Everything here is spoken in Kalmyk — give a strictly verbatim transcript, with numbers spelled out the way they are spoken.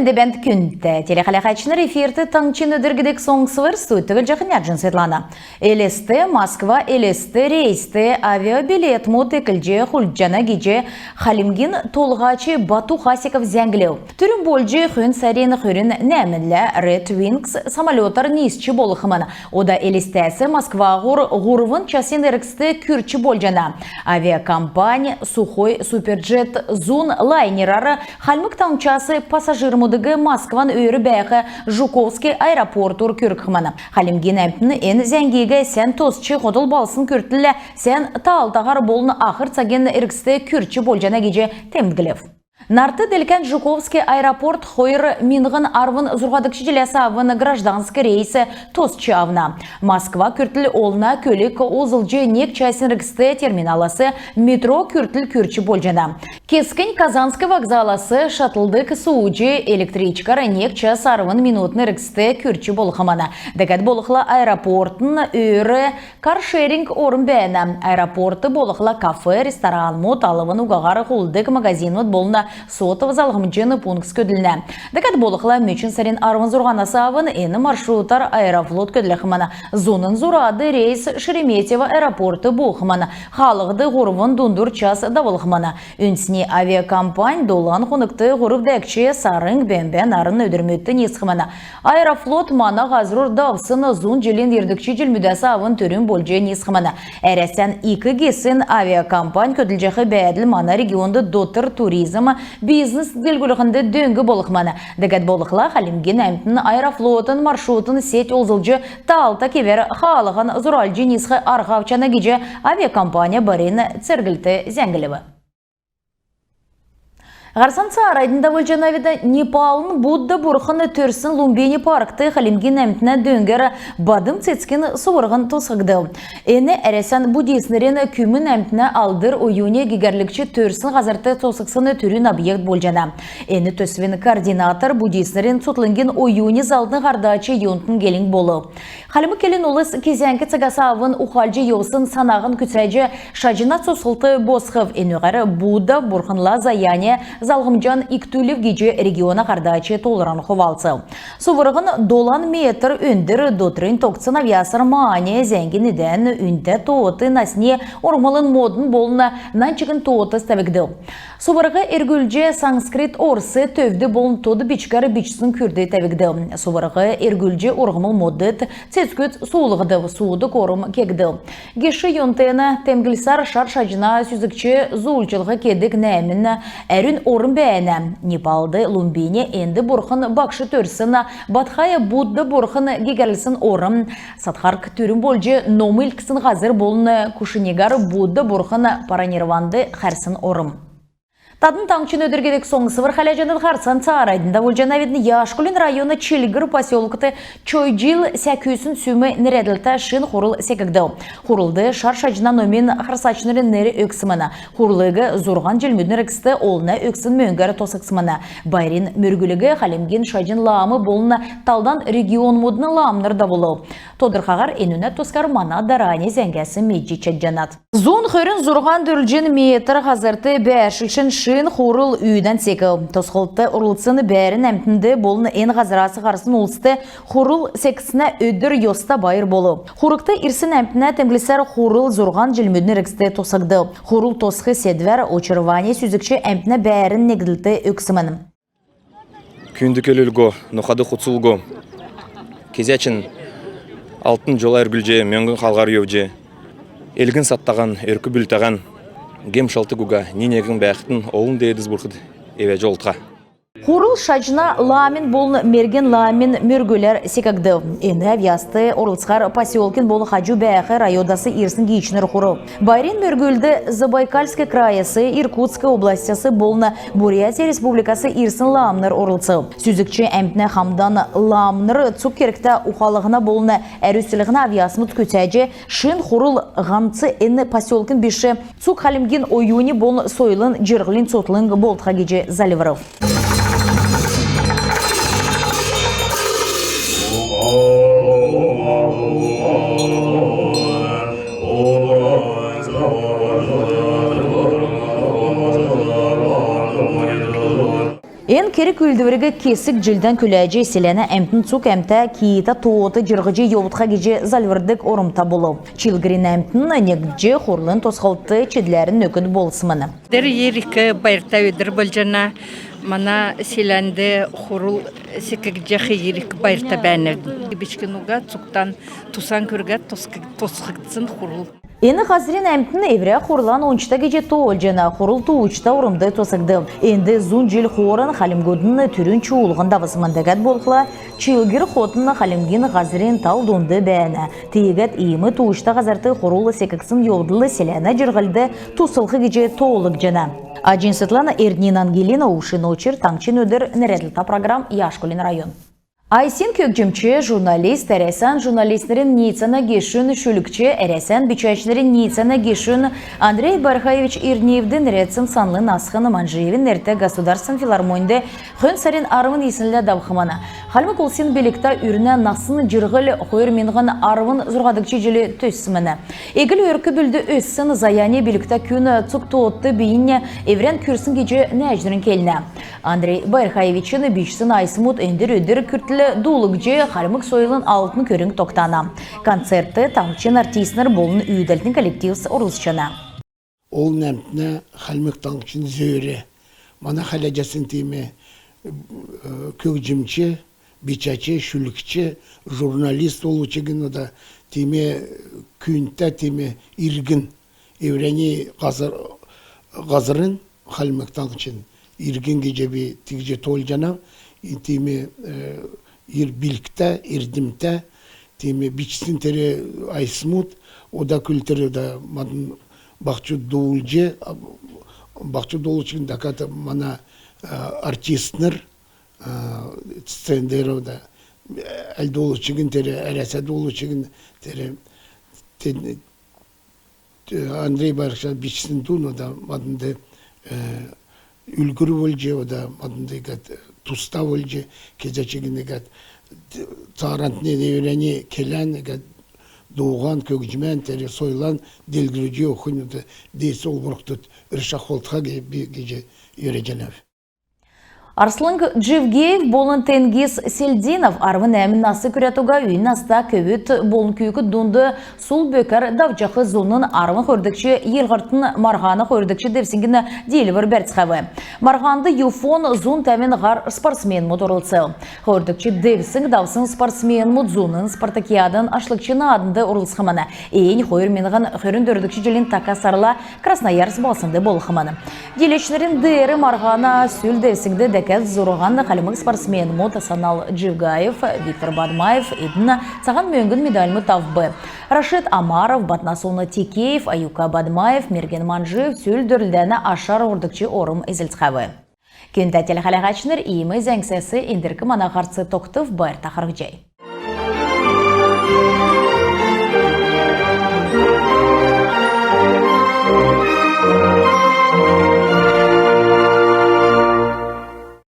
Эндр бәәнт, күндтә телехәләһәчнр! Эфирт «Таңһчин өдр» гидг соңсвр. Студьд Җахнярҗин Светлана. Элст — Москва — Элст рейст авиабилетмүд эклҗ хулдҗана гиҗ Хальмгин Толһач Бату Хасиков зәңглв. Түрүн болҗ хөн сарин хөрн нәәмнлә Red Wings самолетар нисч болхмн. Ода Элстәс Москваһур һурвн часин эргцд күрч болҗана. Авиакомпань Сухой Суперджет зун лайнерар Хальмг Таңһчас пассажирмудыг Москван өөр бәәх Жуковский аэропортур күргхмн. Хальмгин әмтн эн зәңгиг сән тосч, хотл балһсн күртл сән таалтаһар болн ахр цагин эргцд күрч болҗана гиҗ темдглв. Нарт-делкән Жуковский аэропорт хойр миңһн арвн зурһадгч җиләс авн гражданск рейс тосч авна. Москва күртл олна көлг олзлҗ, нег часин эргцд терминалас метро күртл күрч болҗана. Кесгнь Казанск вокзалас шаттлд сууҗ, электричкар нег час арвн минутын эргцд күрч болхмн. Дәкәд болхла, аэропортын өөр каршеринг орм бәәнә. Аэропортд болхла кафе, ресторанмуд, алвн угаһар хулддг магазинмуд болн сотов залһмҗин пунктс көдлнә. Дәкәд болхла, мөчн сарин арвн зурһанас авн эн маршрутар Аэрофлот көдлхмн. Зуна зурад рейс Шереметьево аэропортд буухмн. Хаалһд һурвн дундур час давулхмн. Үндсн авиакомпань долан хонгт һурв дәкҗ: сарң, бембә, нарн өдрмүдт нисхмн. Аэрофлот мана һазрур давсн зун җилин йирдгч җилмүдәс авн түрүн болҗ нисхмн. Әрәсән ик гисн авиакомпань көдлҗәх бәәдл мана регионд дотр туризм бизнес делгрүллһнд дөң болхмн. Дәкәд болхла, Хальмгин әмтн Аэрофлотын маршрутн сеть олзлҗ, таалта кевәр хаалһан зуралҗ нисх арһ авчана гиҗ авиакомпанин барин церглт зәңглв. Һарцан цааранднь давулҗанавидн. Непалын Будда бурхн төрсн Лумбини паркт хальмгин әмтнә дөңгәр бадм цецгин суврһн тосхгдв. Эн Әрәсән буддистнрин күмн әмтнә Алдр оюни гегәрлгч төрсн һазрт тосхсн түрүн объект болҗана. Эн төсвин координатор, буддистнрин цутхлңгин оюни заллтын һардач Йонтн Гелинг болв. Хальмг келн улс кезәңк цагас авн ухалҗ йовсн санаһан күцәҗ, шаҗна тосхлт босхв. Энүгәр Будда бурхнла заяни залһмҗан икдүлв гиҗ региона һардач тоолвран хувалцв. Суврһн долан метр өндр, дотрнь тогтсн авъясар мани, зәңгин идән, үнтә тоот, насни урһмлын модн болн нань чигн тоот тәвгдв. Суврһ эргүлҗ санскрит, орс төвд болн тод бичгәр бичсн күрд тәвгдв. Суврһ эргүлҗ урһмл модд, цецгүд суулһгдв, суудг орм кегдв. Геш Йонтна темдглсәр, шар шаҗна сүзгч зуульчллһ кедг нәәмн әрүн орм бәәнә. Непалд Лумбини энд бурхн багш төрсн, Бодхгая Будда бурхн гегәрлсн орм, Садхарк түрүн болҗ ном илдксн һазр болн Кушинагар Будда бурхн паринирванд хәрсн орм. Тадн «Таңһчин өдр» гидг соңсвр хәләҗәнәт. Һарцан цааранднь давулҗанавидн. Яшкулин района Чилгр поселкт «Чойҗил сәкүсн сүм» нерәдлтә шин хурл секгдв. Хурлд шар шаҗна номин харсачнрин нер өгсмн. Хурлыг зурһан җилмүдин эргцд олна өгсн мөңгәр тосхсмн. Байрин мөргүлиг Хальмгин Шаҗн лам болн талдан регионмудын ламнр давулв. Тодрхаһар энүнә тускар мана дарани зәңгәс медҗ чадҗанат. Зун хөрн зурһан дүрҗн метр һазрт бәәршлсн шин хурл үүдән секв. Тосхлтд орлцсн бәәрн әмтнд болн эн һазрас һарсн улст хурл секснә өдр йоста байр болв. Хургт ирсн әмтнә темдглсәр, хурл зурһан җилмүдин эргцд тосхгдв. Хурл тосх седвәр Очрвани сүзгч әмтнә бәәрн негдлт өгсмн. Күүнд көлүлго, нохад хуцулго. Кезә чигн алтн җола эргүлҗ, мөңгн хаалһар йовҗ, элгн-садтаһан, өрк-бүлтәһән, гем-шалтг уга, ни-негн бәәхтн олн деедс бурхд эвәҗ олтха. Хурл Шаҗна ламин болн Мерген ламин мөргүләр секгдв. Эн авъяст орлцхар поселкин болн хаҗу бәәх районудас ирсн гиичнр хурв. Байрин мөргүлд Забайкальск краяс, Иркутск областяс болн Бурятия Республикас ирсн ламнр орлцв. Сүзгч әмтнә хамдан ламнр цуг кергтә ухаллһна болн әрүслһнә авъясмуд күцәҗ, шин хурл һанц эн поселкин биш, цуг Хальмгин оюни болн сойлын җирһлин цутхлң болтха гиҗ зальврв. Эн Эрк-үүлдвриг кесг җилдән күләҗ, селәнә әмтн цуг әмтә, киитә тоот җирһҗ йовтха гиҗ зальврдг ормта болв. Чилгрин әмтн негдҗ, хурлын тосхлтд чидләрн өгд болсмн. Эндр йир ик байрта өдр болҗана. Мана селәнд хурл секгдҗәх йир ик байрта бәәнәвидн. Бичкн уга цугтан тусан күргәд тосхгдсн хурл. Эн һазрин әмтн эврә хурлан ончта гиҗ тоолҗана. Хурл тууҗта ормд тосхгдв. Энд зун җил хооран хальмгудын түрүн чуулһн давсмн. Дәкәд болхла, Чилгр хотн Хальмгин һазрин тал дунд бәәнә. Тиигәд иим тууҗта һазрт хурл секгдсн йовдл селәнә җирһлд туслх гиҗ тоолгдҗана. Аҗин Светлана, Эрднин Ангелина, Ушин Очр, «Таңһчин өдр» нерәдлһтә программ, Яшкулин район. Айсин көгҗмч, журналист, Әрәсән журналистнрин ниицәнә гешүн шүлгч, Әрәсән бичәчнрин ниицәнә гешүн Андрей Бархаевич Ирниевд нерәдсн санлын асхн Манҗиевин нертә государственн филармоньд хөн сарин арвн йиснлә давхмн. Хальмг улсин билгтә үрнә насн җирһл хойр миңһн арвн зурһадгч җил төссмн. Эгл өрк-бүлд өссн Заяни билгтә күн цуг тоотд бийнь эврән күрсн гиҗ нәәҗнрнь келнә. Андрей Байрхаевичин бичсн айсмуд эндр өдр күртл дуулгдҗ, хальмг сойлын алтн көрңг тогтана. Концертд таңһчин артистнр болн үүдәлтин коллективс орлцҗана. Олн әмтнә Хальмг Таңһчин зөөр. Мана хәләҗәсн тиим, э, көгҗмч, бичәч, шүлгч, журналист болв чигн, ода тиим, э, күндтә тиим, э, иргн. Эврәннь һазр-, һазрин, Хальмг Таңһчин иргн гиҗ би тиигҗ тоолҗанав. Тиим, э, ир билгтә, эрдмтә, тиим бичсн тер айсмуд, ода күртл тер, ода мадн баһчуд дуулҗ, а, баһчуд дуулҗ чигн, дәкәд мана, э, артистнр, э, сцен деер, ода, э, әл дуулҗ чигн тер, Әрәсәд дуулҗ чигн тер, тен-, Андрей Байрхаевич бичсн дун ода маднд, э, үлгүр болҗ, ода маднд иигәд туста болҗ, кезә чигн иигәд цааранднь эврәннь келән, иигәд дууһан, көгҗмән, тер сойлан делгрүлҗ йовхнь ода деедс олн бурхд өршәх болтха гиҗ би гиҗ йөрәҗәнәв. Арслң Дживгеев болн Тенгиз Сельдинов арвн нәәмн нас күрәд уга үйин наста көвүд болн күүкд дунд сул бөкәр давҗах зуна арвн хойрдгч йилһртн марһана хойрдгч девсңгин диилвр бәрцхәв. Марһанд ЮФО-н зун тәвн һар спортсменмүд орлцв. Хойрдгч девсңг давсн спортсменмүд зуна спартакиадан ашлгч нааднд орлцхмн. Эн хойр миңһн хөрн дөрвдгч җилин така сарла Красноярск балһснд болхмн. Дииләчнрин деер марһана сүл девсңгд дәкәд зурһан хальмг спортсменмүд Санал Дживгаев, Виктор Бадмаев эдн цаһан мөңгн медальмуд авв. Рашид Амаров, Батнасуна Текеев, Аюка Бадмаев, Мерген Манжиев сүл дөрлдәнә ашар һурвдгч орм эзлцхәв. Күндтә телехәләһәчнр, иим зәңгсәс эндрк мана һарц тогтв. Байрта харһцхай.